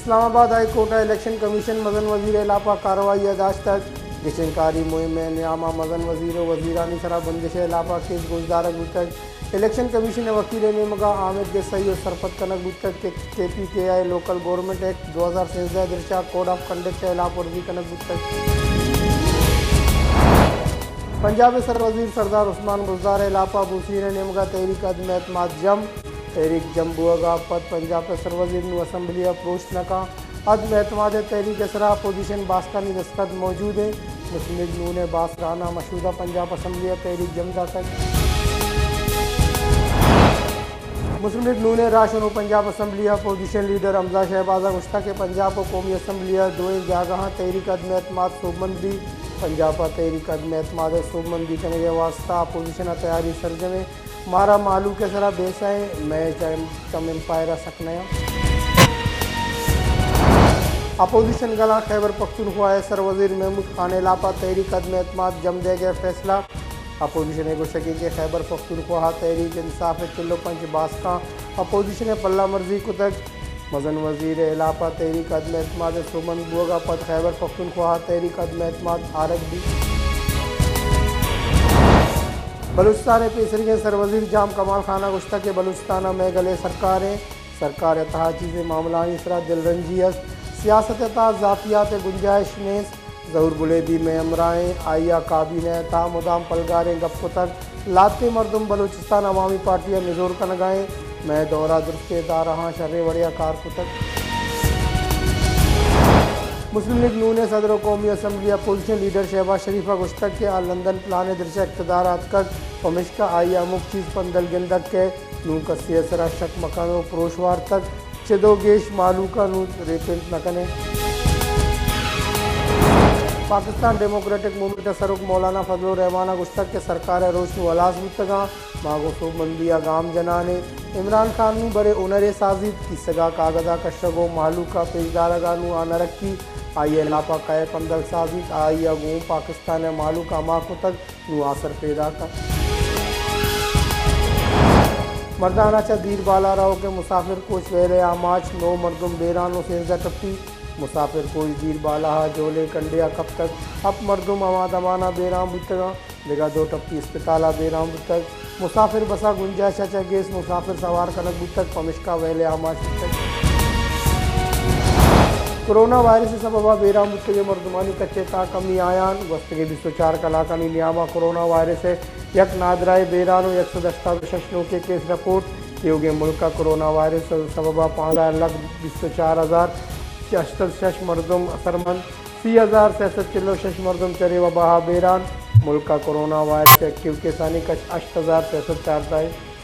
اسلام آباد high court ءَ election commission مزن وزیر ءِ ہلاپ ءَ کارروائی ءَ داشتگ۔ گچین کاری مہم ءِ نیام ءَ مزن وزیر ءُ وزیرانی سرا بندش ءِ ہلاپ ءَ کیس گوشدارگ بوتگ۔ الیکشن کمیشن ءِ وکیل ءِ نیمگ ءَ آمید گسائی ءَ سرپد کنگ بوتگ کہ کے پی کے آئی لوکل گورنمنٹ ایکٹ دو ہزار سیزدہ ءِ درچ ءَ کوڈ آف کنڈکٹ ءِ ہلاپ ورزی کنگ بوتگ۔ پنجاب ءِ سروزیر سردار عثمان بزدار ءِ ہلاپ ءَ بوسیر ءِ نیمگ ءَ تحریک عدم اعتماد جم۔ تحریک جم بوگ ءَ پد پنجاب ءِ سروزیر نوں اسمبلی ءَ پروش نہ کن۔ عدم اعتماد ءِ تحریک ءِ سرا اپوزیشن باسکانی دستخط موجود انت۔ مسلم لیگ نون ءِ باسک رانا مشہود ءَ پنجاب اسمبلی ءَ تحریک جم داتگ۔ مسلم لیگ نون ءِ راہشون ءَ پنجاب اسمبلی ءَ اپوزیشن لیڈر حمزہ شہباز ءَ گوشتگ کہ پنجاب ءِ قومی اسمبلی ءِ دوئیں جاگہاں تحریک عدم اعتماد سوبمند بیت۔ پنجاب ءَ تحریک عدم اعتماد ءِ سوبمندی کنگ ءِ واستہ اپوزیشن ءِ تیاری سرجم انت۔ مارا مہلوک ءِ سرا بے سہ ایں، مئے چم، چم امپائر ءَ سک نہ ایں۔ اپوزیشن گلاں خیبر پختونخوا ءِ سروزیر محمود خان ءِ ہلاپ ءَ تحریک عدم اعتماد جم دئیگ ءِ فیصلہ۔ اپوزیشن ءِ گوشگ انت کہ خیبر پختونخوا ءَ تحریک انصاف ءِ چل ءُ پنچ باسکاں اپوزیشن ءِ پلہ مرزی کتگ۔ مزن وزیر ءِ ہلاپ ءَ تحریک عدم اعتماد ءِ سوبمند بوگ ءَ پد خیبر پختونخوا ءَ تحریک عدم اعتماد آرگ بیت۔ بلوچستان ءِ پیسریگیں سروزیر جام کمال خان ءَ گوشتگ کہ بلوچستان ءَ مئے گل ءِ سرکار انت، سرکار ءِ تہا چیزے معاملہانی سرا دلرنجی است، سیاست ءِ تہا ذاتیات ءِ گنجائش نیست۔ ظہور بلیدی مئے ہمراہ ایں، آئی ءَ کابینہ ءِ تہا مدام پلگاریں گپ کتگ۔ لہتیں مردم بلوچستان عوامی پارٹی ءَ نزور کنگ ءَ ایں۔ مئے دور ءَ درستیں ادارہاں شریں وڑے ءَ کار کتگ۔ مسلم لیگ نون ءِ صدر ءُ قومی اسمبلی ءِ اپوزیشن لیڈر شہباز شریف ءَ گوشتگ کہ آ لندن پلان ءِ درچ ءَ اقتدار ءَ اتکگ، پمیشکا آئی ءَ ہمک چیز پندل گندگ کہ نوں کسے ءِ سرا شک مکن ءُ پروش وارتگ۔ چد ءُ گیش مہلوک ءَ نوں ریپینٹ نہ کن ایں۔ پاکستان ڈیموکریٹک موومنٹ ءِ سروک مولانا فضل الرحمان ءَ گوشتگ کہ سرکار ءِ روچ نوں ہلاس بوتگ اَنت، ما گوں سوبمندی ءَ گام جنان ایں۔ عمران خان نوں برے ہنرے سازیت، کیسگ ءَ کاگد ءَ کشگ ءُ مہلوک ءَ پیش دارگ ءَ نوں آ نہ رکیت، آئی ءِ ہلاپ ءَ کئے پندل سازیت، آئی ءَ گوں پاکستان ءِ مہلوک ءَ ہما کتگ۔ نوں آسر پیداک اَنت۔ مردان ءَ چہ دیر بالا روکیں مسافر کوچ ویل ءِ آماچ، نو مردم بیران ءُ سیزدہ ٹپی۔ مسافر کوچ دیر بالا ءَ جولیں کنڈے ءَ کپتگ، ہپت مردم ہما دمان ءَ بیران بوتگ اَنت، دگہ دو ٹپی اسپتال ءَ بیران بوتگ۔ مسافر بس ءَ گنجائش ءَ چہ گیش مسافر سوار کنگ بوتگ، پمیشکا ویل ءِ آماچ بوتگ۔ کرونا وائرس ءِ سبب ءَ بیران بوتگیں مردمانی کچ ءِ تہا کمی آیان گوستگیں بیست ءُ چار کلاکانی نیام ءَ کرونا وائرس ءِ یک نادراہیں بیران ءُ یک سد ہشتاد ءُ شش نوکیں کیس رپورٹ۔ تیوگیں ملک ءَ کرونا وائرس ءِ سبب ءَ پانزدہ لکھ بیست ءُ چار ہزار ہشت سد شش مردم اثرمند، سی ہزار سئے سد چل ءُ شش مردم چرے وبا ءَ بیران۔ ملک ءَ کرونا وائرس ءِ ایکٹیو کیسانی کچ ہشت ہزار سئے سد چاردہ اِنت۔